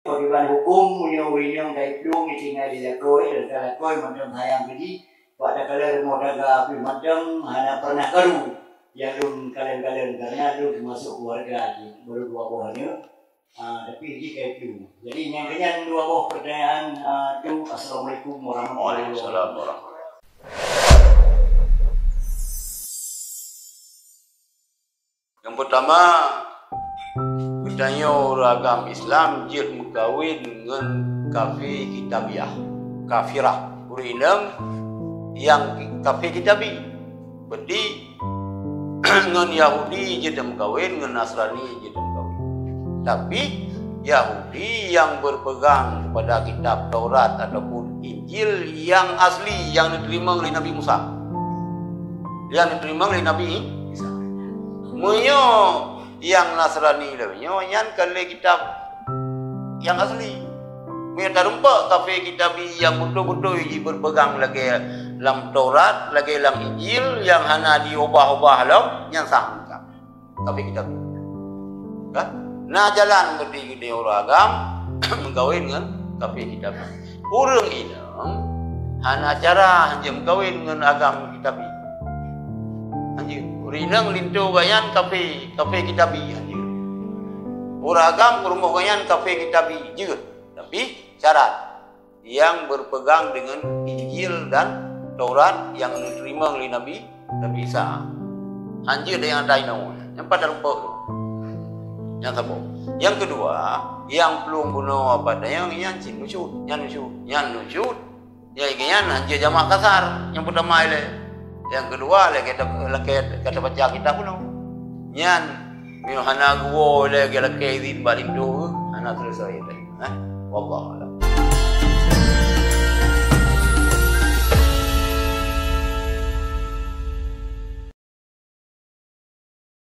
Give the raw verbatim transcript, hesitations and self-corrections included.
Pakriban huköm meunyoe ureuëng nyang ka iplueng tinggai di lakoe dan ka lakoe mantong sayang keu jih, bak takalon rumoh tangga pih mantong hana pernah karu nyang lôn kalon-kalon, karena lôn teumasuk keuluwarga jih, baru dua boh aneuk. Ah, tapi jih ka iplueng. Jadi nyang keunyan dua boh pertanyaan, ah, tu. Assalamualaikum warahmatullahi wabarakatuh. Waalaikumsalam warahmatullahi wabarakatuh. Nyang peutama, geutanyoe ureuëng agam Islam jeuet meukawen ngon kafé kitabiah, kafirah. Ureuëng inong nyang kafé kitabi. Berarti ngon Yahudi jeuet meukawen, ngon Nasrani jeuet meukawen. Tapi Yahudi nyang berpegang kepada kitab Taurat ataupun Injil nyang asli nyang neuteurimong lé Nabi Musa. Nyang neuteurimong lé Nabi Isa. Meunyoe nyang Nasrani lom nyoe nyan ka lé kitab nyang asli. Meunyoe tarumpok kafé kitabi nyang beutôi-beutôi jiberpegang lagée lam Taurat, lagée lam Injil nyang hana diubah-ubah lom, nyan sah meukat. Kafé kitabi. Kan? Na jalan berarti geutanyoe ureuëng agam meukawen ngon kafé kitabi. Ureuëng inong hana cara hanjeuet meukawen ngon agam kitabi. Hanjeuet. Ureuëng inong linto gobnyan kafé, kafé kitabi hanjeuet. Ureuëng agam peurumoh gobnyan kafé kitabi jeuet. Tapi syarat nyang berpegang dengan Injil dan Taurat nyang neuteurimong lé Nabi, Nabi Isa. Hanjeuet nyang ata inoe. Nyang pat tarumpok tu. Nyang saboh. Nyang keudua, nyang plueng bunoe apa nyang nyan cit nusyuz, nyan nusyuz, nyan nusyuz. Nyang nyan hanjeuet jamak kasar, nyang peutama ilée. Nyang keudua lé kata, lé kata baca kitab bunoe. Nyan meunyoe hana geuwoe lé, lakée izin bak linto, hana selesai lé. Eh? Wallahu a'lam.